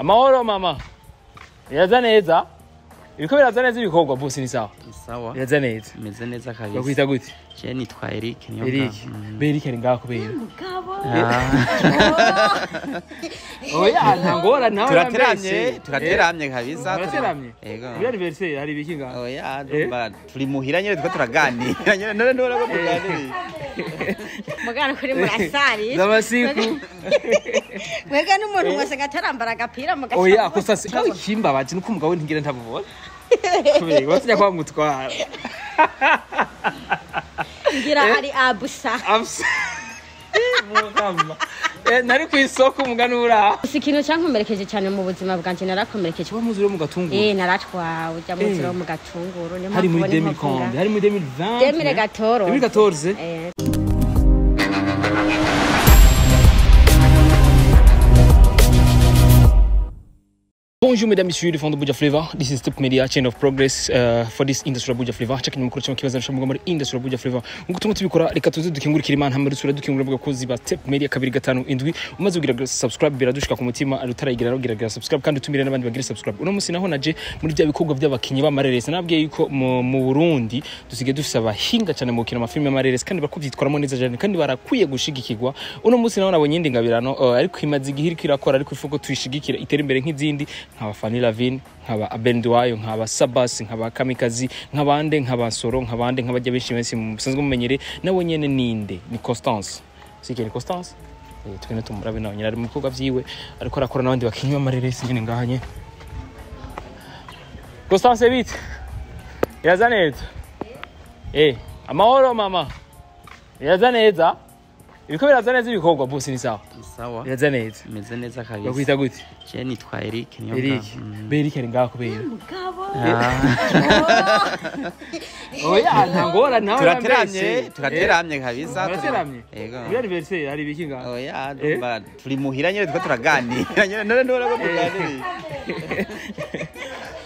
Amahoro mama. Biraza neza? Ibiko biraza neza ibikorwa bose ni sawa. Sawa. Biraza neza. Meze neza kabisa. Bakwita gute? Je nitwa Eric niyo. Eric. Be Eric ari ngaho kubera. Mugabo. Oya ntangora nawe. Turateramye, turateramye kabisa. Turateramye. Yego. Muri anniversaire hari ibiki ngaho? Oya ndumva turi muhira nyene twa turaganira. Nyene none ndora ko tuganira. Mugana kuri murasari. Zamasiku. Mwega n'umuntu wese gatarambara agapira mugaca. Oya kosa se kawe kimbabaje nuko umugabo ntigira ntabubona. Kubera batinya kwa mutwara. Ngira ari abusa. Abusa. Mugamba. Nari ku isoko umugani ura. Si ikintu cyankomerekeje cyane mu buzima bwanje narakomerekeje. Wa muzuri mu gatunguru. Naratwawe ujya muzuri mu gatunguru. Hari muri 2015, hari muri 2020. 2014. 2014. Bonjour mesdames et messieurs, les fans de Buja Flavor. This is Step Media, chain of progress for this industry of Buja Flavor. Check in mukuru cyangwa kibazo nshambuga muri industry of Buja Flavor. Nkuko tumwe tubikora reka tuze dukingurikira Imana hamwe dusura dukingura avuga ko ziba Step Media 257. Umaze kugira subscribe biradushika ku mutima utarayigira rugira subscribe kandi utumire n'abandi bagira subscribe. Uno munsi naho naje muri bya bikorwa by'abakinyi b'amareresi. Nabwiye yuko mu Burundi dusigaye dufise abahinga cyane mu gukina amafilme y'amareresi kandi bakuvyitwaramo neza cyane kandi barakwiye gushigikirwa. Uno munsi naho nabonye indi ngabirano ariko imaze igihe iriko irakora ariko ifuko tuyishigikira itera imbere nk'izindi. Nkaba Fanny Lavin, nkaba Abenduayo, nkaba Sabas, nkaba Kamikazi, nkabande, nkaba Soro, nkabande, nkabajya benshi benshi musanzwe mumenyere. Nawe nyene ninde? Ni Constance. Sike ni Constance? Tugende tumurabe nawe nyene ari mu bikorwa vyiwe ariko arakora n'abandi bakinyi b'amareresi nyene ngaha nyene. Constance bite? Yaza neza? Amahoro mama. Yaza neza? Ibiko biraza neza ibikorwa bose ni sawa. Sawa. Biraza neza. Meze neza kabisa. Bakwita gute? Je nitwa Eric niyo. Eric. Be Eric ari ngaho kubera. Mugabo. Oya ntangora nawe. Turateramye, turateramye kabisa. Turateramye. Yego. Muri anniversaire hari ibiki ngaho? Oya ndumva turi muhira nyene twa turaganira. Nyene none ndora ko tuganira.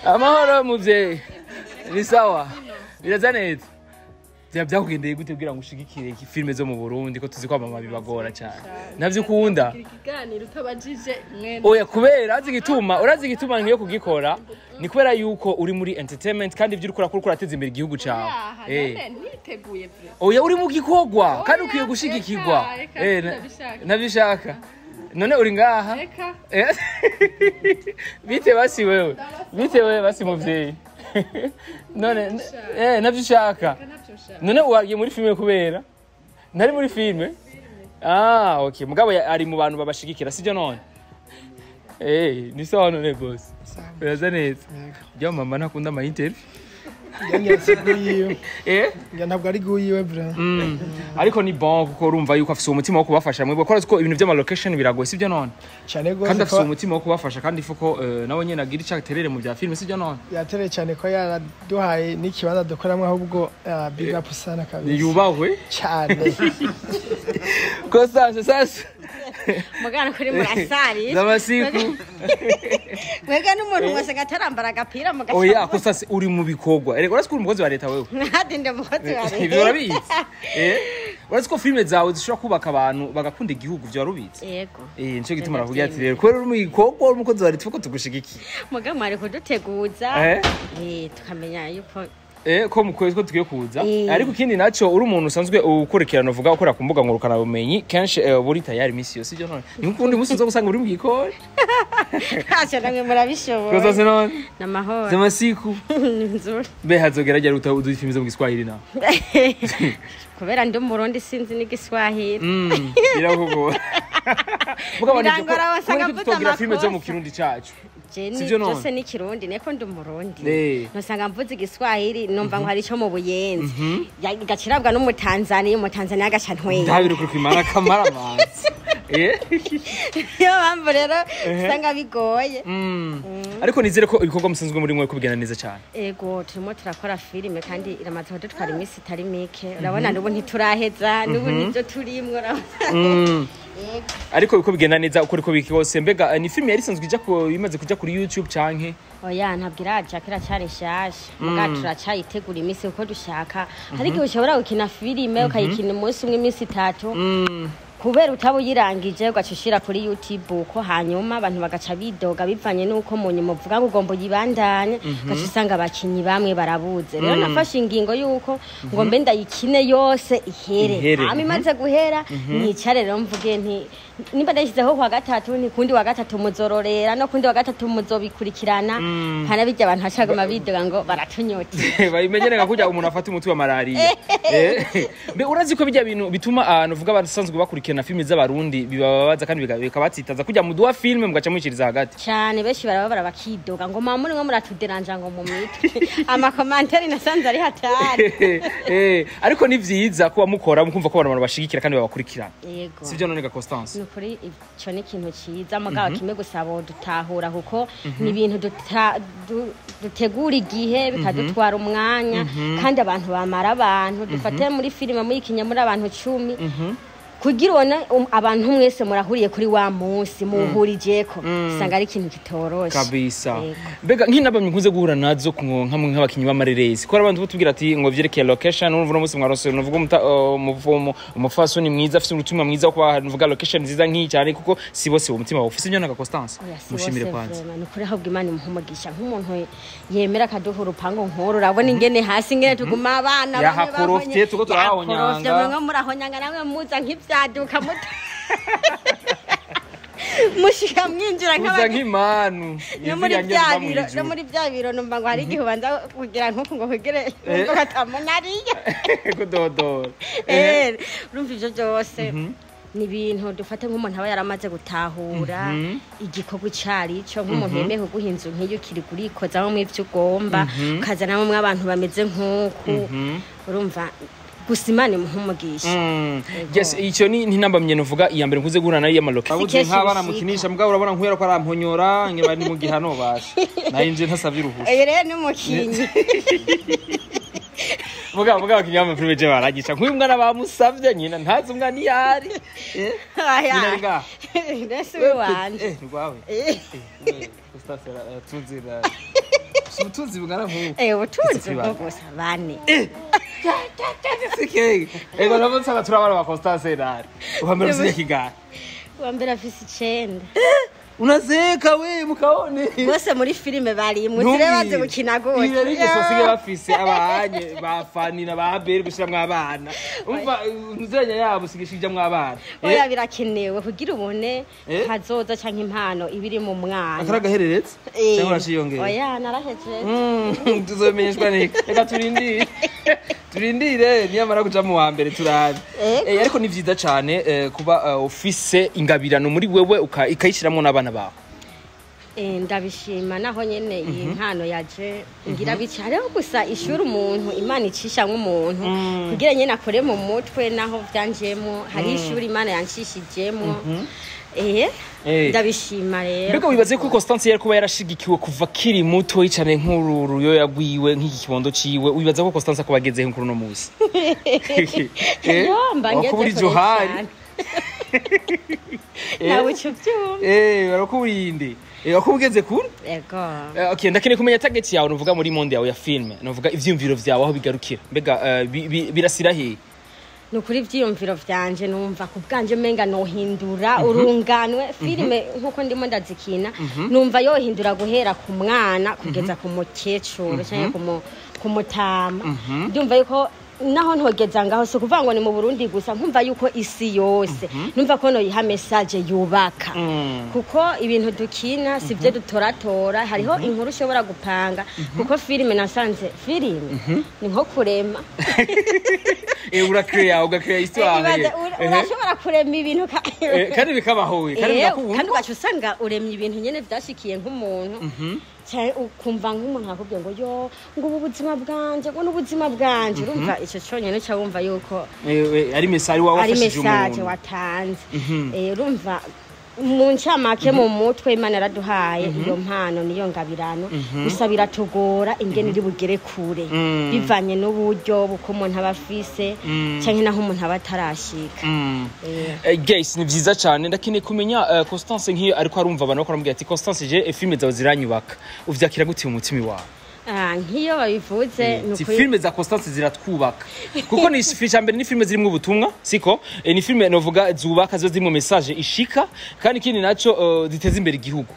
Amahoro muvyeyi. Ni sawa. Biraza neza. Byakugendeye gute kugira ngo ushigikire filme zo mu Burundi ko tuzi ko mama bibagora cyane. Navyo ukunda? Ikiganiro utabajije mwene. Oya kubera urazi igituma ngiye kugikora ni kubera yuko uri muri entertainment kandi ivyo urikora kuri urateza imbere igihugu cyawe. Niteguye pre. Oya uri mu gikogwa kandi ukwiye gushigikirwa. Nabishaka. None uri ngaha? Bite basi wewe. Bite wewe basi muvyeyi. None navyo ushaka. None wagiye muri filme kubera? Nari muri filme? Ah, okay. Mugabo ari mu bantu babashigikira sivyo none? Ni sawa none boss. Biraza neza. Ryo mama ntakunda ama interview. Ntabwo ari guyiwe bro. Ariko ni bon kuko urumva yuko afise umutima wo kubafasha mwebwe ko ko ibintu by'ama location biragoye sivyo none? Cyane gose. Kandi afise umutima wo kubafasha kandi ifuko nawe nyene agira ica terere mu bya filme sivyo none? Yatereye cyane ko yaraduhaye n'ikibanza dukoramwe ahubwo big up sana kabisa. Yubahwe cyane. Constance sasa. Mugana kuri murasari. Zamasiku. Mwega n'umuntu wese gatarambara agapira mugaca. Oya Constance uri mu bikorwa. Erega urasi ko uri umukozi wa leta wewe. Nadi ndi umukozi wa leta. Ibyo urabizi. Urasi ko filme zawe zishobora kubaka abantu bagakunda igihugu byo warubizi. Yego. Nico gituma nakubwira ati rero kubera uri mu bikorwa uri umukozi wa leta uko tugushigikiye. Muga mwari kuduteguza. Tukamenya yuko ko mukwezi ko tugiye kuza. Ariko ikindi naco uri umuntu usanzwe ukurikirana uvuga ukora ku mbuga ngurukana bumenyi kenshi buri tayari misi yose sivyo none ni nkundi musi uzo gusanga uri mu gikoni. Ntacyo namwe murabishoboye. Koza none namahoro zamasiku nzuri. Be hazogera ryari uduha zo mu Giswahili na kubera ndi umurundi sinzi n'igiswahili. Birakugora. Mugabo birangora wasanga mvuze amakosa filme zo mu Kirundi cacu. Sivyo none byose ni Kirundi neko ndi umurundi. Nosanga mvuze igiswahili numva ngo hari ico mu Buyenzi. Gacirabwa n'umutanzania, umutanzania agaca ntwenga. Ndabiri kuri kwimara kamara manzi. Yo bambo rero usanga bigoye. Ariko nizere ko ibikorwa musanzwe muri mwe kubigana neza cyane. Ego turimo turakora filime kandi iramaze kudutwara iminsi itari mike. Urabona n'ubu ntituraheza n'ubu nivyo turimwo urabona. Ariko biko bigenda neza uko riko bikose. Mbega ni filime yari isanzwe ija ko imaze kuja kuri YouTube canke? Oya ntabwo iraja kiracyari nshasha. Muga turacayitegura iminsi uko dushaka. Hari igihe ushobora gukina filime ukayikina umunsi umwe iminsi itatu. Kubera utaba uyirangije ugaca ushira kuri YouTube uko, hanyuma abantu bagaca bidoga bivanye n'uko mu nyuma uvuga ngo ugomba uyibandanye, ugaca usanga abakinyi bamwe barabuze. Rero nafashe ingingo y'uko ngo mbe ndayikine yose ihere. Ihere. Hama imaze guhera nicare rero mvuge nti nimba ndayishyizeho kuwa gatatu, ni kundi wa gatatu muzororera, no kundi wa gatatu muzobikurikirana. Hana bijya abantu hacaguma bidoga ngo baratunyoteye. Babimenyere nka kurya umuntu afata umuti wa malariya. Mbe urazi ko bijya bintu bituma ahantu uvuga abasanzwe bakurikirana filime z'abarundi bibababaza kandi bikabatsitaza kujya muduha filime mugaca mwiciriza hagati? Cyane, benshi barababara bakidoga ngo mama murimwo muratuderanja ngo mu mitwe. Amakomantari nasanze ari hatari. Ariko ni vyiza kuba mukora mukumva ko abantu bashigikira kandi babakurikirana. Yego. Sivyo none ga Constance? Ni ukuri ico ni ikintu ciza, mugabo kimwe gusa dutahura kuko ni ibintu dutegura igihe bikadutwara umwanya, kandi abantu bamara abantu dufate muri filime muyikinye muri abantu 10 kugira ubone abantu mwese murahuriye kuri wa munsi muhurijeko, usanga ari ikintu kitoroshe. Kabisa. Yego. Mbega nk'inabamye nkunze guhura nazo ku nkamwe nk'abakinyi b'amareresi, ko hari abantu batubwira ati ngo vyerekeye location, urumva uno munsi mwarose nuvuga umuvumo umufasoni mwiza afise umutima mwiza wo kuba nuvuga location nziza nk'iyi cyane, kuko si bose uwo mutima bawufise nyo naga Constance. Oya, si Mushimire bose. kwanza. Vraiment, ni ukuri ahubwo Imana imuha umugisha nk'umuntu yemera akaduha urupangu nk'uru. Urabona ingene hasi ingene tuguma abana bamwe Yahakorofye, bahonye- tuko turahahonyanga. Yahakorofye, mwe murahonyanga namwe muza nk'ivyaduka mushika mwinjira uza nk'imanu no muri bya biro, no muri bya biro numva ngo hari igihe ubanza kugira nk'uku ngo kugere ngo batamunariye kudodora. Urumva ivyo byose ni ibintu dufate nk'umuntu aba yaramaze gutahura igikorwa ico ari cyo, nk'umuntu yemeye kuguha inzu nk'iyo ukiri kurikozamo ivyo ugomba, ukazanamo abantu bameze nk'uku. Urumva gusa Imana imuha umugisha. Yes, icyo ni ntambamye nuvuga iya mbere nkuze guhura nayo y'amaloke. Si kenshi nk'abana bishika. Mukinisha mugabo urabona nkwera ko aramponyora nge bari mu gihano basha nayo nje ntasavye uruhusha. Oyo rero ni umukinyi. Mugabo kinyama filime je baragisha nk'uyu mwana bamusavye nyina ntazi umwana iyo ari. Nyina ari ngaha. Mbese wanje. Ni rwawe. Constance aratunze ubutunzi bungana nk'ubu. Ubutunzi bwo gusa bane. Sikeye ego nabo nsanga turabana ba Constance nari uhambira usinya kigara. Uwa mbere afise 9. Unazeka we mukaone. Bose muri filime barimwe zire bazi gukina gute. Iyo ari ingeso basigaye bafise abanye bafanira ba Abel gushiramwo abana, umva nzenya yabo usigisha ijamwo abana. Oya, birakenewe kugira ubone kazoza canke impano ibiri mu mwana. Akari agahereretse cyangwa uraciyongera? Oya, narahejeje. Tuzomenyeshwa niki? Reka turindire, turindire niyamara kuja mu wa mbere turabe. Ariko ni vyiza cane kuba ufise ingabirano muri wewe ikayishiramwo n'abana bawe. Ndabishima naho nyene iyi mpano yaje ngira bica hariho gusa ishuri umuntu Imana icisha nk'umuntu kugira nyene akore mu mutwe, naho vyanjemo hari ishuri Imana yanshishijemo. Ndabishima rero. Mbega wibaze ko Constance yari kuba yarashigikiwe kuva akiri muto cane nk'uru ruyoya rwiwe nk'iki kibondo ciwe, wibaza ko Constance kuba agezeho nk'uno musi? Yo, mba ngeze Wakubura kure ijohari. cane. Nawe ico vyumva. Barakuburinde. Wakuba ugeze kure. Yego. Okay, ndakeneye kumenya target yawe nuvuga muri monde yawe ya filme, nuvuga ivyiyumviro vyawe aho bigarukira. Mbega birasira hehe? Ni ukuri ivyiyumviro vyanje numva ku bwanje umenga nohindura urunganwe. Filime nkuko ndimo ndazikina numva yohindura guhera ku mwana kugeza ku mukecuru canke ku mutama. Ndumva yuko naho ntogeza ngaho, si ukuvuga ngo ni mu Burundi gusa, nkumva yuko isi yose numva ko noyiha message yubaka, kuko ibintu dukina si byo dutoratora. Hariho inkuru ushobora gupanga, kuko filime nasanze filime ni nko kurema. Urakreya, ugakreya histoire. Ibaze, urashobora kurema ibintu Kandi bikabaho we, kandi bigakunda. Kandi ugaca usanga uremye ibintu nyene vyashikiye nk'umuntu, canke ukumva nk'umuntu akubwiye ngo yo ngo ubu buzima bwanje, ngo n'ubuzima bwanje. Urumva ico conyene uca wumva yuko Ari message wawe ari wafashije message umuntu. watanze. Urumva mu ncamake mu mutwe Imana yaraduhaye iyo mpano niyo ngabirano, gusa biratugora ingene iri bugere kure bivanye n'uburyo buko umuntu aba afise canke naho umuntu aba atarashika. Guys, ni vyiza cyane. Ndakeneye kumenya Constance nk'iyo ariko arumva abantu bakora, amubwira ati Constance je filime zawe ziranyubaka, uvyakira gute mu mutima wawe? Ah, Nk'iyo babivuze ni Ti ukuri. Filme za Constance ziratwubaka, kuko ni mbere ni filme zirimo ubutumwa, siko? Ni filme novuga zubaka, ziba zirimo message ishika, kandi ikindi naco ziteza imbere igihugu.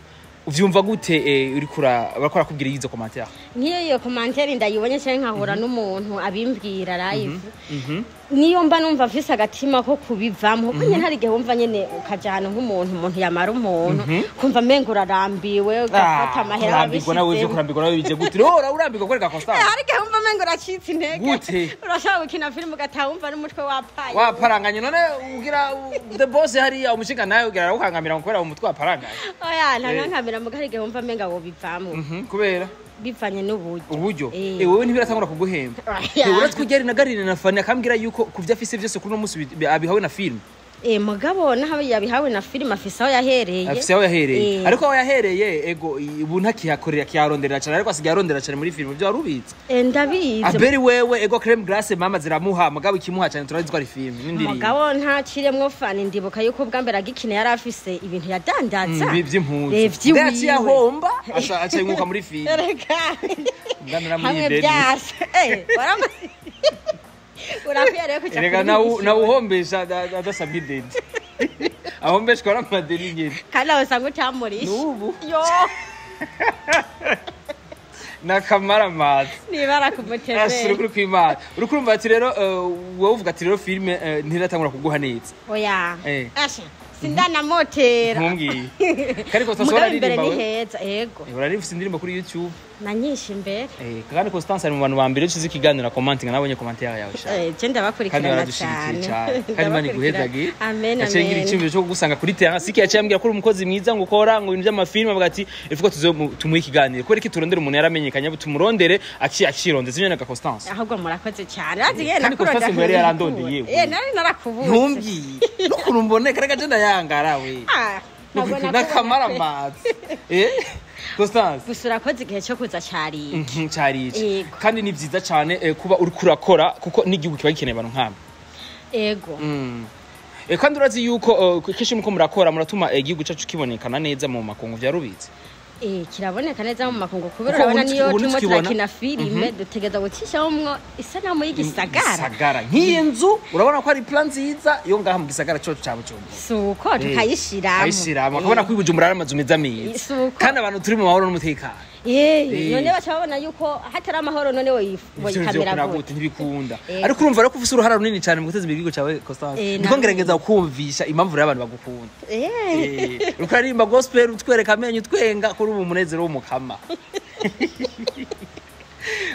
Uvyumva gute uriko bariko barakubwira izo commentaire? Nk'iyo iyo commentaire ndayibonye cyangwa nkahura n'umuntu abimbwira live, niyo mba numva mfise agatima ko kubivamo, kuko nyene hari igihe wumva nyene ukaja ahantu nk'umuntu, umuntu yamara umuntu, kumva mengo urarambiwe, ugafata amahera Kurambirwa nawe ivyo wabishizemo. Kurambirwa nawe bije gute? Ora urambirwa kwereka Constance? Hari igihe wumva mengo uracitse intege. Gute? Urashobora gukina filime ugataha wumva n'umutwe wapaye. Waparanganye none ugira the boss hariya umushinga nawe ugira arawukangamira ngo kubera umutwe waparanganye? Oya, ntankankamira, muga hari igihe wumva menga wobivamo. Kubera? Bivanye n'uburyo. Uburyo? Eh. Wewe ntibiratangura kuguhemba? Oya. Uretse ko ugera na Garine na Fani akambwira yuko kuvyo afise vyose kuri uno munsi abihawe na filime. Mugabo naho yabihawe na filime, afise aho yahereye. Afise aho yahereye. Eh. Ariko aho yahereye, ego, ubu ntakihakorera, akiharonderera cyane, ariko asigaye arondera cyane muri filime. Ibyo wari ubizi? Ndabizi. Aberi wewe, ego, crème glace mama ziramuha, mugabo ikimuha cyane turazi ko ari filime n'indirimbo. Mugabo ntaciremwo Fani, ndibuka yuko ubwa mbere agikina yari afise ibintu yadandaza. Vy'impuzu. Vyiwiwe. Yaciye ahomba, aca yunguka muri filime. Erega Nganira muri hamwe ideni. byase urakwiye rero kuja Erega kuri nawe mission. nawe uhombesha adasabye ideni, ahombeshwa n'amadeni nyene. Kandi aho usanga utamurishe. N'ubu. Yo. N'akamaramaza. Nibara Asura kumutemera. Kuri kw'Imana uriko urumva ati rero wowe uvuga ati rero filime ntiratangura kuguha neza. Oya. Asha, sindanamotera. Ntumbwiye kandi Constance Mugabo imbere wararirimba ni we? heza, ego. Uraririmba, ufise indirimbo kuri YouTube? Na nyinshi imbere. Kandi Constance ari mu bantu ba mbere ucize ikiganiro commenting, nabonye commentaire yawe sha. Je Kandi ndabakurikirana baradushigikiye cyane. cyane, kandi Imana iguhezagire. Amen. Yaciye ngira Amen. icyumviro cyo kugusanga kuri terrain, siki yaciye ambwira ko uri umukozi mwiza, ngo ukora ngo ibintu by'amafilime, avuga ati ifuko tuze tumuhe ikiganiro, kubera iki turondere umuntu yaramenyekanye, tumurondere akirondeze ibyo na Constance. Ahubwo murakoze cyane, urazi yewe. Kandi Constance ngo yari yarandondeye yewe. Nari narakubuze. Ntumbwiye n'ukuntu mboneka, reka je ndayangara we. Ah, ntabwo nakubona. N'akamaramaza, Constance. Gusa urakoze, igihe cyo kuza cariye. Cari iki. Yego. Kandi ni byiza cyane kuba uriko urakora, kuko n'igihugu kiba gikeneye abantu nk'amwe. Ego. Kandi urazi yuko kenshi muko murakora muratuma igihugu cyacu kibonekana neza mu makungu, vya rubitse? Kiraboneka neza mu makungu, kubera Kuko urabona ubu niyo ubu turimo tukibona. turakina filime, dutegereza gucishamwo isanamu y'igisagara. Gisagara, nk'iyi nzu urabona ko ari plan nziza yo ngaha mu gisagara cyacu ca Bujumbura. Si uko tukayishiramo. Tukayishiramo, akabona ko i Bujumbura hari amazu meza meza. Si uko. Kandi abantu turi mu mahoro n'umutekano. None baca babona yuko hatari amahoro, none Ivyo woyikamera vyokora gute? gute? Ntibikunda. Eh. Ariko urumva rero ko ufise uruhara runini cyane mu guteza imbere igihugu cyawe, Constance. Ndiko ngerageza kukumvisha impamvu rero abantu bagukunda. Uriko uririmba gospel, utwereka amenyo, utwenga kuri ubu munezero w'umukama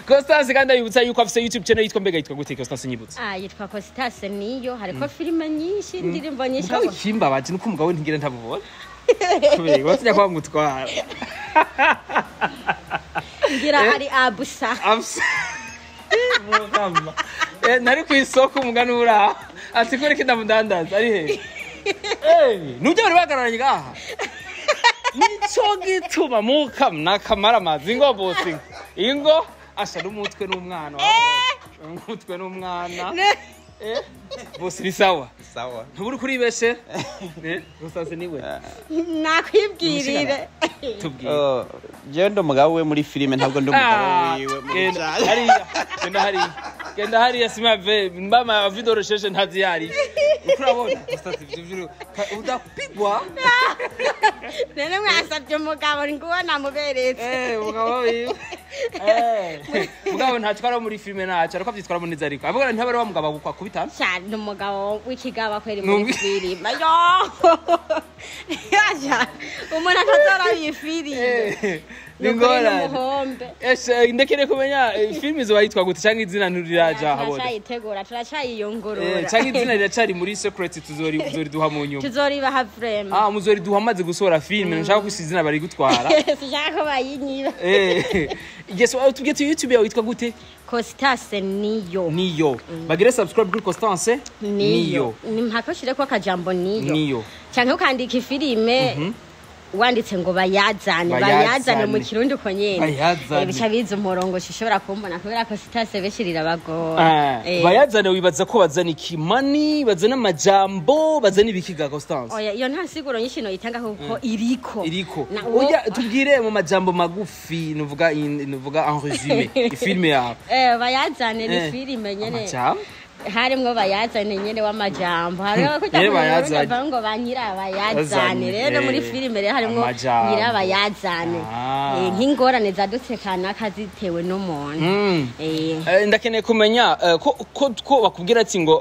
Constance. Kandi abibutsa yuko afise YouTube channel yitwa, mbega yitwa gute, Constance, nyibutsa? Ah, yitwa Constance niyo, hariko filime nyinshi, indirimbo nyinshi. Mugabo ikimbabaje nuko umugabo we ntigira ntabubona, kubera batinya ko bamutwara. Ngira ari abusa. Afise mukama. Nari ku isoko, umugani uraho ati kuri kindamudandaza ari he? Nubyo bari bahagararanye ngaha, nico gituma mukama nakamaramaza ingo bosi ingo asha n'umutwe n'umwana, umutwe n'umwana. Bosi, ni sawa? Sawa. Ntuburi kuribeshe, Constance niwe. Nakwibwirire. Tubwire. Oh, jewe ndi umugabo we muri filime, ntabwo ndi umugabo wiwe muri Genda jazz. hariya, genda hariya, genda hariya, simave mbama video recherche ntazi yari urabona Constance ivyo udapigwa. None mwasabye umugabo, nguwo namuberetse. Mugabo wiwe, mugabo ntatwara muri filime ntacyo, ariko avyitwaramo neza, ariko avuga ntabari wa mugabo agukwa kubitana. Cyane, ni umugabo w'ikigaba kweri muri filime yo. Yaja, umuntu atazora iyi filime Ni ngorane. n'umuhombe. Eshe, ndakeneye kumenya filime izoba yitwa gute, canke izina nturiraja habona? Turacayitegura, turacayiyungurura. Canke izina riracari muri secret, tuzori tuzoriduha mu nyuma? Tuzoribaha vraiment. Ah, muzoriduha amaze gusohora filime, nshaka ko izina bari gutwara. Sinshaka ko bayinyiba. Yes, tubwiye tu YouTube yawe yitwa gute? Constance niyo. Niyo. Bagire subscribe kuri Constance. Niyo, ni mpaka ushireko akajambo niyo. Niyo. Canke ukandika ifilime. Wanditse ngo Bayazane. Bayazane. Bayazane mu Kirundi uko nyene. Bayazane. Bica biza umurongo, ushobora kumbona kubera ko sitase benshi rirabagora. Bayazane, wibaza ko bazana iki? Mani bazana amajambo, bazana ibiki ga Constance? Oya, iyo nta siguro nyinshi noyitanga kuko iriko. Iriko. Oya. Oya, tubwire mu majambo magufi, nuvuga en résumé ifilme yawe. Bayazane ni filime nyene. Amajambo. Harimwo Bayazane nyene w'amajambo, hariho kujya Nyene mu Bayazane. Burundi bavuga ngo ba nyirabayazane. Bazane, Rero muri filime rero harimwo amajambo. nyirabayazane. Nk'ingorane zadutse kanaka zitewe n'umuntu. Ndakeneye kumenya ko bakubwira ati ngo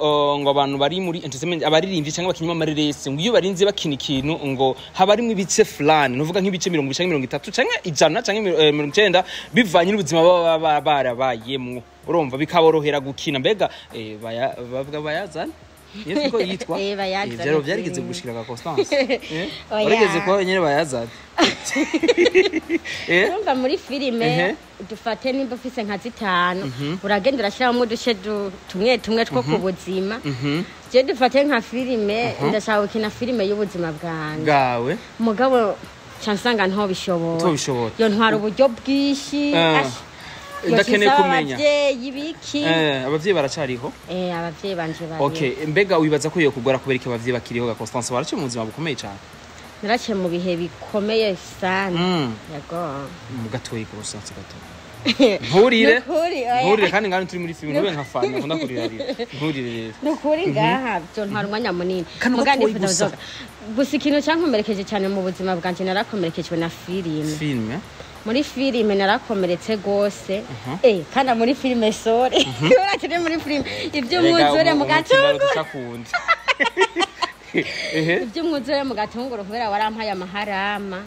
abantu bari muri entertainment, abaririmbyi cyangwa abakinyi b'amareresi, ngo iyo barinze bakina ikintu ngo haba harimwo ibice fulani, nuvuga nk'ibice 20 canke 30 canke 100 canke 90, bivanye n'ubuzima baba barabayemwo, urumva bikaborohera gukina. Mbega bavuga Bayazane niyo siko yitwa? Bayazane. Vyarigeze gushikira ka Constance? Oya. Warigeze kuba nyene Bayazane? Urumva muri filime, dufate nimba ufise nka zitanu, uragenda urashyiramo uduce tumwe tumwe two ku buzima. Je dufate nka filime, ndashaka gukina filime y'ubuzima bwanjye, bwawe, mugabo nca nsanga ntobishobora. Ntobishobora. Yo ntwara uburyo bwinshi. Ash, Ndakeneye yoca isaba kumenya. Abavyeyi biki? Abavyeyi baracariho? Abavyeyi banje bariho. Okay, mbega wibaza ko yokugora kubera iki abavyeyi bakiriho ga Constance? Waraciye mu buzima bukomeye cyane. Naraciye mu bihe bikomeye sana. Yego. Mu gatoyi, Constance, gato, nturire. Nukuri, oya. Nturire kandi ngano turi muri filime, ntube nka fani akunda kurira rira. Nturire rero. Nukuri ngaha byontwara umwanya munini. Kano Muga gatoyi nifuza gusa. kuzoga. Gusa ikintu cyankomerekeje cyane mu buzima bwanjye, narakomerekejwe na filime. Filime? Muri filime narakomeretse gose. Kandi muri filime, sore, kubera turi muri filime, iby'umwuzure mu gatunguru. Ehe. Iby'umwuzure mu gatunguru, kubera warampaye amaharama,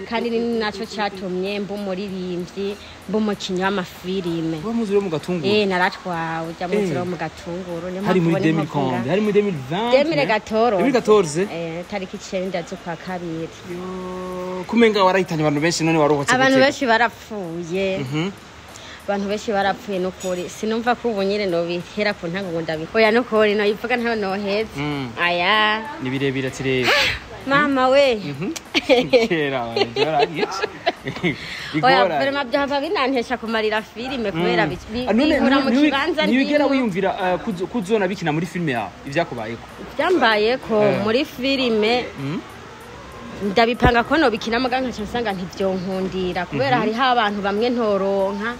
kandi ni nacyo cyatumye mba umuririmbyi, mba umukinnyi w'amafilime. Uba muzure mu gatunguru? Naratwawe ujya mwuzure wo mu gatunguru. Niyo Hari mpamvu muri ubona inkovu 2000? ngaha. Hari muri 2020? 2014. 2014. Tariki 9 z'ukwa kabiri. Yo, kumenga warahitanye abantu benshi, none waruhotse Abantu gute? benshi barapfuye. Abantu benshi barapfuye nukuri. Sinumva ko ubu nyine nobihera ku ntango ngo ndabikora. Oya, nukuri noyivuga ntayo noheza. Aya. Ni birebire ati rero. Mama we. Kera byaragiye. Oya, Bigora. vraiment byahava binantesha kumarira filime kubera None bikura mu kibanza ntiwigera ndimwo. wiyumvira kuzona bikina muri filime yawe ibyakubayeko? Byambaye ko muri filime ndabipanga ko nobikina, muga nkaca nsanga ntivyonkundira kubera hariho abantu bamwe ntoronka,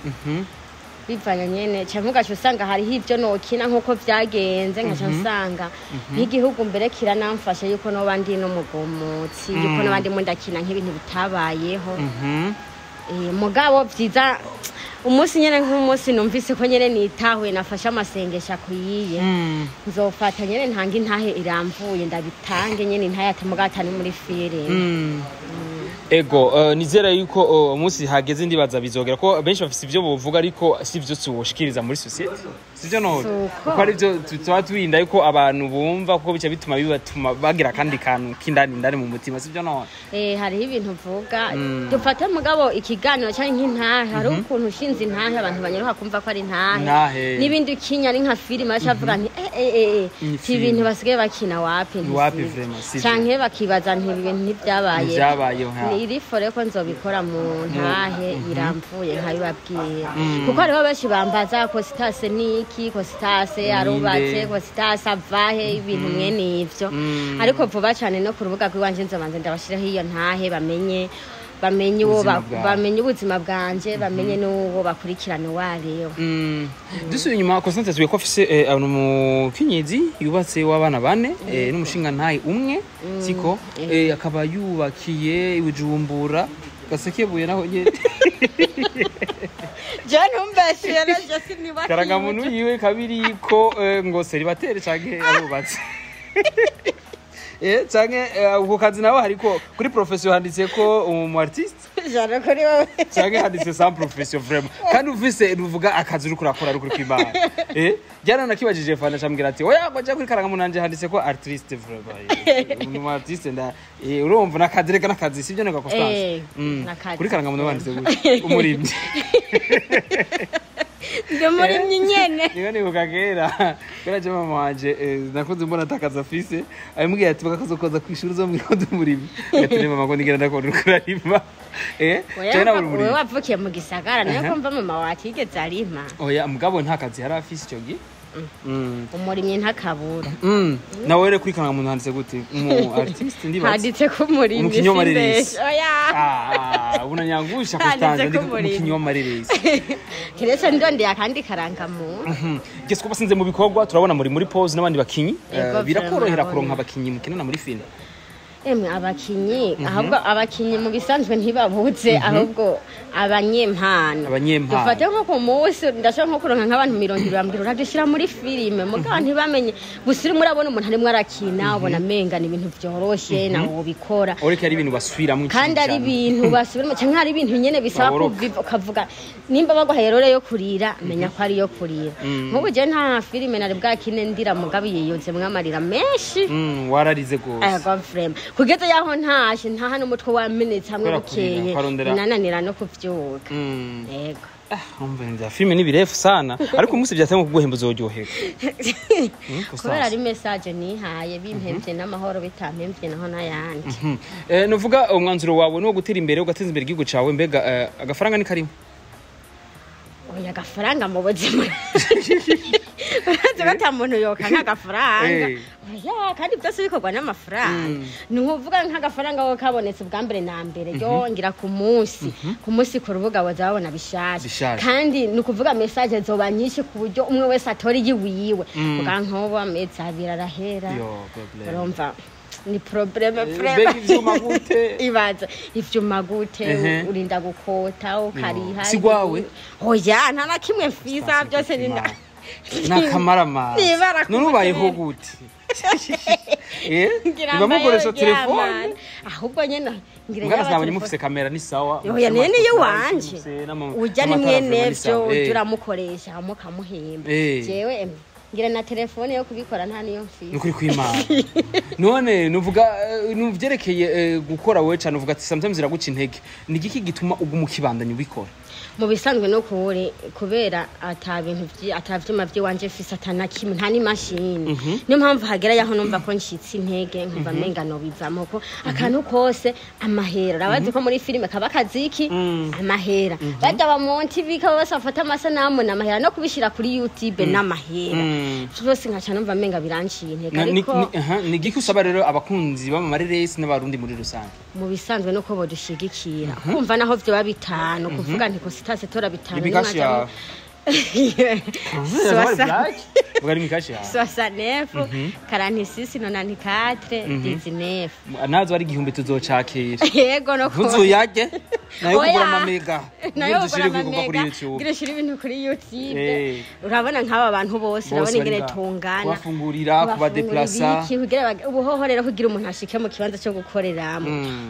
bivanye nyene, canke ugaca usanga hariho ivyo nokina nk'uko vyagenze, nkaca nsanga nk'igihugu mbere kiranamfasha yuko noba ndi n'umugumutsi, yuko noba ndimo ndakina nk'ibintu bitabayeho. Mugabo vyiza umunsi nyene, nk'umunsi numvise ko nyene nitahuye, nafashe amasengesho akwiye, nzofata nyene ntange intahe iramvuye, ndabitange nyene intahe atamugata ni muri filime. Ego, nizera yuko umunsi hageze ndibaza bizogera ko benshi bafise ivyo bovuga, ariko si vyo woshikiriza muri societe, sivyo none? Suko. Kuko ari byo tuba turinda yuko abantu bumva, kuko bica bituma bibatuma bagira akandi kantu k'indani indani mu mutima, sivyo none? Hariho ibintu uvuga, dufate mugabo ikiganiro cyangwa nk'intahe, hariho ukuntu ushinze intahe abantu banyaruka kumva ko ari intahe. Intahe. N'ibindi ukinya ari nka filime, baca bavuga nti Ni si ibintu filime. basigaye bakina, wapi? Ni wapi Ntisivyo. vraiment, sivyo. Canke bakibaza nti ibi bintu ntibyabaye. Ntibyabayeho, nka. Ni iri fore ko nzobikora mu ntahe iramvuye nkabibabwira, kuko hariho benshi bambaza ko sitase niki, ko sitase arubatse, ko sitase avahe, ibintu mwene ivyo. Ariko vuba cyane no ku rubuga rw'iwanje nzobanza ndabashiraho iyo ntahe, bamenye uwo Ubuzima bwawe. Bamenye ubuzima bwanje, bamenye n'uwo bakurikirana uwo ariwe. Dusubiye inyuma, Constance asubiye ko afise umukenyezi yubatse w'abana bane, n'umushingantahe umwe, siko? Akaba yubakiye i Bujumbura Gasekebuye naho nyene. Je ntumbeshe rero, je sinibakiye. Karagamuntu yiwe kabiri ko ngo célibataire canke arubatse, canke uko kazi nawe hariko kuri profession handitse ko umu artiste, Jana kuri wowe. canke handitse sans profession vraiment, kandi ufise nuvuga akazi uriko urakora ari ukuri kw'Imana. Jana nakibajije fana, cambwira ati oya, ngo ja kuri karangamuntu nanje handitse ko artiste vraiment, umu artiste nda urumva nakazi reka nakazi, sivyo nega Constance? Nakazi. Kuri karangamuntu wanditse gutya umurimyi. Ndi umurimyi nyene. Niba nibuka kera kera je mama wanje nakunze mbona atakaza afise, abimubwira ati bakazokoza kw'ishuri uzombwira ko ndi umurimyi, gatire mama ko ndigera ndakubona uriko urarima, canke nawe uri Wewe umurimyi. wavukiye mu gisagara, nayo ko mva mama watigeze arima. Oya, mugabo nta kazi yari afise ico gihe. Umurimyi ntakabura. Nawe rero kuri karangamuntu handitse gute? Umu artiste ndibaza. Handitse ko umurimyi. Umukinyi w'amareresi. Simbeshe. Oya. Ah, unanyangusha. Handitse Constance, ko ndiko umurimyi. umukinyi w'amareresi. Kiretse ndondeye akandi karangamuntu. Gese kuba sinze mu bikorwa, turabona muri pause n'abandi bakinyi. Ego, Birakorohera vraiment. kuronka abakinyi mukinana muri filime? Emwe, abakinyi, ahubwo abakinyi mu bisanzwe ntibabuze, ahubwo abanyempano. Abanyempano. Dufate nko ku munsi ndashobora nko kuronka nk'abantu 20 bambwira uradushyira muri filime, mugabo ntibamenye gusa urimo urabona umuntu arimo arakina, ubona amenga ni ibintu vyoroshe, nawe wobikora. Ureke ari ibintu basubiramwo. Kandi ari ibintu basubiramo cyangwa ari ibintu nyene bisaba Baboroka. kuviva ukavuga nimba baguhaye role yo kurira, menya ko ari iyo kurira. Nk'ubu je nta filime nari bwakine ndira, mugabo yiyuzemwo amarira menshi. Wararize gose. Ego, vraiment, kugeza yaho ntashe ntaha n'umutwe wamenetse hamwe. Kubera kurira, Bukeye nananira no kuvyuka. Yego. Ah, umva nza filime ni birefu sana, ariko umunsi byatangiye kuguhemba uzoryoherwa. Constance. Kubera ari message nihaye, bimpemvye n'amahoro, bitampemvye naho n'ayandi. Nuvuga umwanzuro wawe ni uwo gutera imbere, ugateza imbere igihugu cawe. Mbega agafaranga ni karimo? Oya, agafaranga mu buzima, urazi ko ata muntu yoka nk'agafaranga. Oya, kandi byose bikorwa n'amafaranga. Ni ukuvuga nk'agafaranga ko kabonetse ubwa mbere na mbere, yo ngira ku munsi ku rubuga baza babona bishasha. Bishasha. Kandi ni ukuvuga message zoba nyinshi ku buryo umwe wese atora iyiwiwe. Bwa nk'ubu amezi 2 arahera. Yo, problem. Urumva ni problème. Mbega ivyuma gute? Ibaza ivyuma gute? Urinda gukota ukariha. Si gwawe? Oya, nta na kimwe mfisa, byose ni N'akamaramaza. Nibara ku None ubayeho mutwe. gute? Ngira Niba mukoresha mbayeho telefone? ryamana. Ahubwo nyene ngira Mbwana yaba sinabonye telefone- mufise kamera, ni sawa. Oya, nene niyo wanje. Mufise Ujya ni n'amatara, mwene vraiment ni vyo sawa. ujya uramukoresha mukamuhemba. Jewe ngira na telefone yo kubikora nta niyo mfise. Nukuri kw'Imana. None nuvuga nuvyerekeye gukora wewe cane, uvuga ati sometimes iraguca intege, ni igiki gituma uguma ukibandanya ubikora? Mu bisanzwe no kure kubera ata bintu ata vyuma vy'iwanje mfise, ata na kimwe, nta n'imashini. Niyo mpamvu hagera yaho numva ko ncitse intege, nkumva menga nobivamo, ko akantu kose amahera. Urabazi ko muri filime kaba akaziki amahera, bajya ba mu TV kaba bose bafata amasanamu n'amahera, no kubishira kuri YouTube n'amahera, byose nkaca numva menga biranciye intege. Ariko Aha, ni igiki usaba rero abakunzi b'amamareresi n'abarundi muri rusange? Mu bisanzwe nuko bodushigikira, kumva naho vyoba 5, kuvuga nti Constance tora 5. Imikashi yawe. Vuga ari imikashi yawe. 69 46 94 19. Nazo ari 1000 tuzocakira. Yego, no Ntuzuyarye, nayo Oya. kugura amamega. Nayo Ubundi ushire kugura ibikorwa kuri amamega, YouTube. ngira ushire ibintu kuri YouTube. Urabona nk'aba bantu bose, Bose urabona bari ingene ngaha. tungana. Kubafungurira, kubafungurira, kubadeplasa. ibiki, kugira ubuhoho rero kugira umuntu ashike mu kibanza cyo gukoreramo.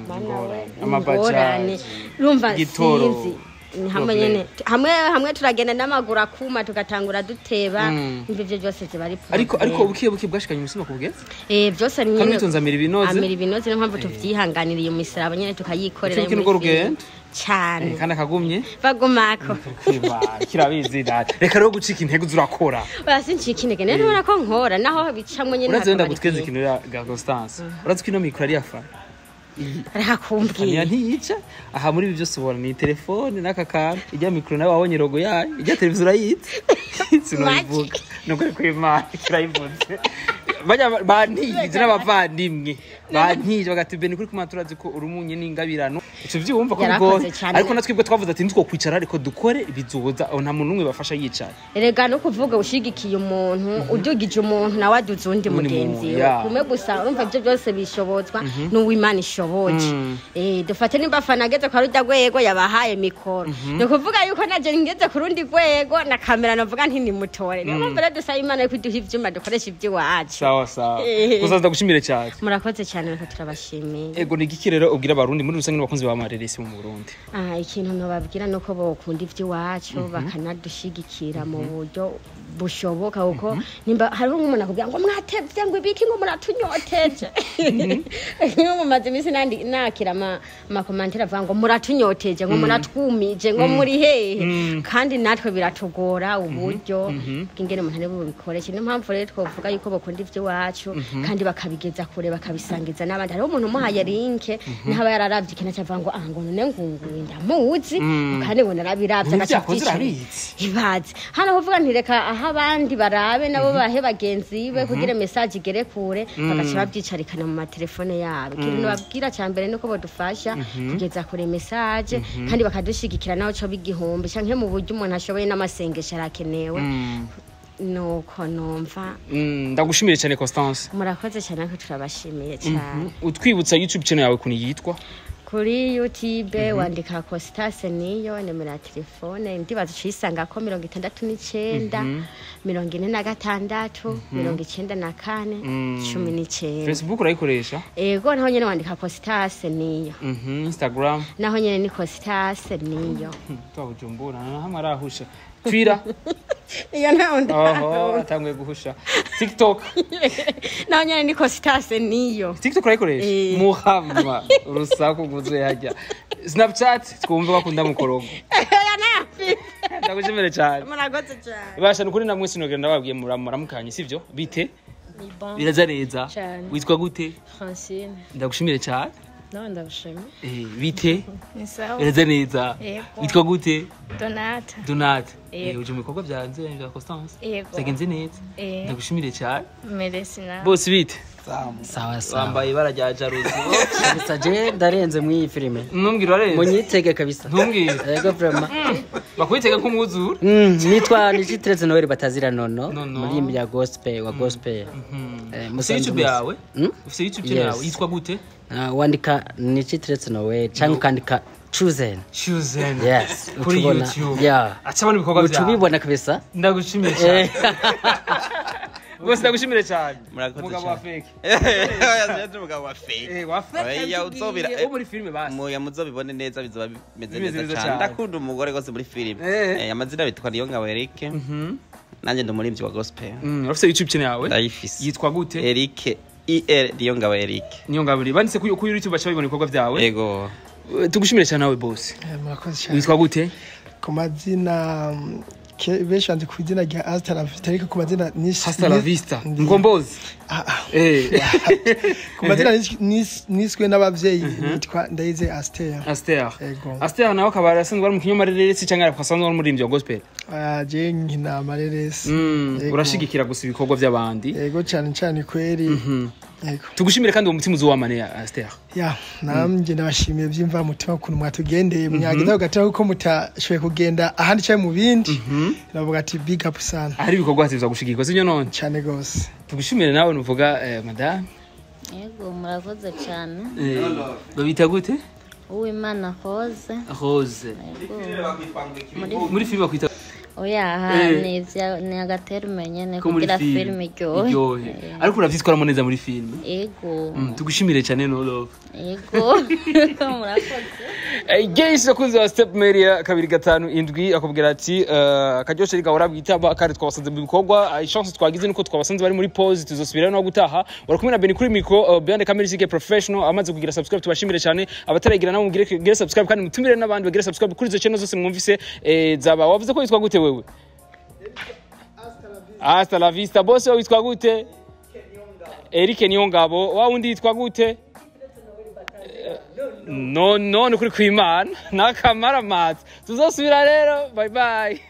Mana we, Ingorane. Amabajaji, ingorane. Urumva igitoro. sinzi. Ni hamwe Problem. nyene, hamwe hamwe turagenda n'amaguru akuma, tugatangura duteba. Imva ivyo byose ziba ari Ariko problem. bukiye bukiye bwashikanye umusima kubugeze. Byose ni Kandi nyene witonze amira ibinoze. Amira ibinoze, niyo mpamvu tuvyihanganiriye imisaraba nyene tukayikorera. Buke buke muri nurwo filime. rugendo. Cane. Kandi akagumye Bagumako. Kirabizi data, reka rero gucika intege, urakora. Oya, sincika intege nene, ntubona ko nkora naho bicamwo nyene. Urazi wenda hakaba gutweza ari ikintu ya ga Constance, urazi ko ino mikoro ari iya Fani. Arakumbwiye. Fani ntiyica aha muri ibi byose ubona ni telefone n'aka kantu, ijya mikoro nawe wabonye logo yayo, ijya televiziyo urayizi, sinoyivuga nuko ari kw'Imana kirayivuze. Bajya bantije n'abavandimwe bantije bagati bene kuri kumana, turazi ko urumunye n'ingabirano, ico vyumva ko Yarakoze bigoye. cane. Ariko natwe ibwo twavuze ati ntitwokwicara ariko dukore bizoza, aho nta muntu n'umwe bafasha yicaye. Erega no kuvuga ushigikiye umuntu, udugije umuntu, nawe aduze undi Uwundi mugenzi muntu, we. ya. Kumwe gusa urumva ibyo byose bishobozwa n'uwimana ishoboje. Dufate nimba Fana ageze kwa rujya rwego yabahaye mikoro, ni ukuvuga yuko naje ngeze ku rundi rwego na kamera navuga nti nimutore. Niyo mpamvu rero dusaba Imana yuko iduha ivyuma dukoresha iby'iwacu. Sawa sawa. Gusa ndagushimire cyane. Murakoze cyane, reka turabashimiye. Ego, ni igiki rero ubwira abarundi muri rusange n'abakunzi ba mareresi mu Burundi? Ah, ikintu nobabwira nuko bokunda ivy'iwacu, bakanadushigikira mu buryo Bushoboka, kuko nimba hariho nk'umuntu akubwira ngo mwatevye, ngo ibiki, ngo muratunyoteje. Nk'iyo mumaze iminsi nandi nakira ama commentaires avuga ngo muratunyoteje, ngo muratwumije, ngo muri hehe, kandi natwe biratugora uburyo bw'ingene umuntu ari bubikoreshe. Niyo mpamvu rero twovuga yuko bakunda ivy'iwacu kandi bakabigeza kure, bakabisangiza n'abandi. Hariho umuntu umuhaye link, ntaba yararavye ikintu, acavuga ngo ah, ngo none ngunguye ndamuzi, kandi ngo narabiravye, Nivyo agaca yakoze avyicariye. Urabizi. Ibaze hano kuvuga nti reka aho abandi barabe, nabo bahe bagenzi be kugira message igere kure, bagaca babyicarikana mu matelefone yabo. Ikintu babwira cya mbere nuko badufasha kugeza kure message, kandi bakadushigikira naho co bigihumbi canke mu buryo umuntu ashoboye, n'amasengesho arakenewe. Nuko numva. Ndagushimiye cyane, Constance. Murakoze cyane, ariko turabashimiye cyane. Utwibutsa YouTube channel yawe ukuntu yitwa? Kuri YouTube wandika Costas niyo nimero ya telefone, ndibaza uciyisangako: 69 46 94 19. Facebook urayikoresha? Ego, naho nyene wandika Costas niyo. Instagram? Naho nyene ni Costas niyo. Twa Bujumbura na hamwe arahusha. Twitter? Iyo ntaho. Oho, atanguye guhusha. TikTok? Naho nyene ni Costas niyo. TikTok urayikoresha? Eh. Muhama urusaku rwuzuye hajya. Snapchat twumve bakunda mukorogo. Oya, nayafise. Ndagushimire cyane. Murakoze cyane. Basha nukuri namwe sinogenda ndababwiye muramukanye, sivyo? Bite? Ni bon. Biraza neza? Cyane. Witwa gute? Francine. Ndagushimire cyane. Nawe ndagushimiye. Bite? Ni sawa. Biraza neza? Yego. Witwa gute? Donata. Donate? Yego. Uje mu bikorwa byanze bya Constance? Yego. Byagenze neza? Eh. Ndagushimire cyane. Merci nawe. Bose bite? Sawa sawa. Wambaye ibara rya jalousie. Kabisa, je ndarenze mw'iyi filime. Ntumbwire, urarenze. Munyitege kabisa. Ntumbwire. Yego, vraiment. Bakwitega ko umwuzure. Nitwa Nicitreze Noel batazira nono. Nono. Muri ya gospel wa gospel. Ufise Musanzwe YouTube yawe? Ufise YouTube channel Yes. yawe yitwa gute? Ah, wandika Nicitreze Noel cyangwa ukandika Chosen. Chosen. Yes. Kuri Ucubona. YouTube. Yeah. Acabona ibikorwa byawe. Ucubibona kabisa. Ndagushimiye cyane. Bose ndagushimire cyane. Murakoze Umugabo wa cyane. fake. Oya, ndi umugabo wa fake. Wa fake. Oya, uzobira Wo muri filime basi. Muya muzobibone neza, bizoba bimeze Bimeze neza neza cyane. cyane. Ndakunda umugore rwose muri filime. Amazina bitwa Niyongabo Eric. Nanjye ndi umuririmbyi wa gospel. Urafise YouTube channel yawe? Ndayifise. Yitwa gute? Eric IR Niyongabo Eric. Niyo ngaburi. Banditse kuri YouTube baca babibona ibikorwa byawe. Yego. Tugushimire cyane nawe, boss. Murakoze cyane. Witwa gute? Ku mazina benshi banzi ku izina rya Hasta la Vista, ariko ku mazina Hasta la Vista. Ngombozi. Ah, ah. Ku mazina niswe n'abavyeyi nitwa Ndayize Aster. Aster. Yego. Aster nawe akaba asanzwe ari mu kinyomareresi cyangwa asanzwe ari umuririmbyi wa gospel? Ah, je nkina amareresi. Yego. Urashigikira gusa ibikorwa by'abandi. Yego, cyane cyane kweri. Yego. Tugushimire kandi uwo mutima uzuwamane, Aster. Ya, namwe ndabashimiye byimva mutima ukuntu mwatugendeye, mwageze hagati kuko mutashoboye kugenda ahandi cyangwa mu bindi. Navuga ati big up sana. Ahari ibikorwa hatiza gushigikirwa, sibyo none? Cyane gose. Tugushimire nawe nuvuga, madame. Yego, murakoze cyane. Babita gute? Uwimana Rose. Rose. Muri Muri filime bakwita? Oya, aha ni ni agaterume nyene Ko muri kugira filime filime iryohe. Iryohe. Ariko uravyitwaramo neza muri filime. Yego. Tugushimire cyane, no love. Yego, murakoze. Guys, akunze wa Step Media 257 akubwira ati akaryoshe rigahora bwitaba, kandi twabasanze mu bikorwa. Chance twagize nuko twabasanze bari muri pause, tuzosubira no gutaha. Wari kumwe na Benny kuri micro, behind the camera Zige professional. Amaze kugira subscribe tubashimire cyane, abataragira nabo mugire gire subscribe, kandi mutumire n'abandi bagire subscribe kuri izo channel zose mwumvise. Zaba wavuze ko witwa gute wewe? Hasta la vista. Boss, wewe witwa gute? Eric Niyongabo. Wa wundi yitwa gute? No, no, ni ukuri kw'Imana n'akamaramaza. Tuzosubira rero, bye bye.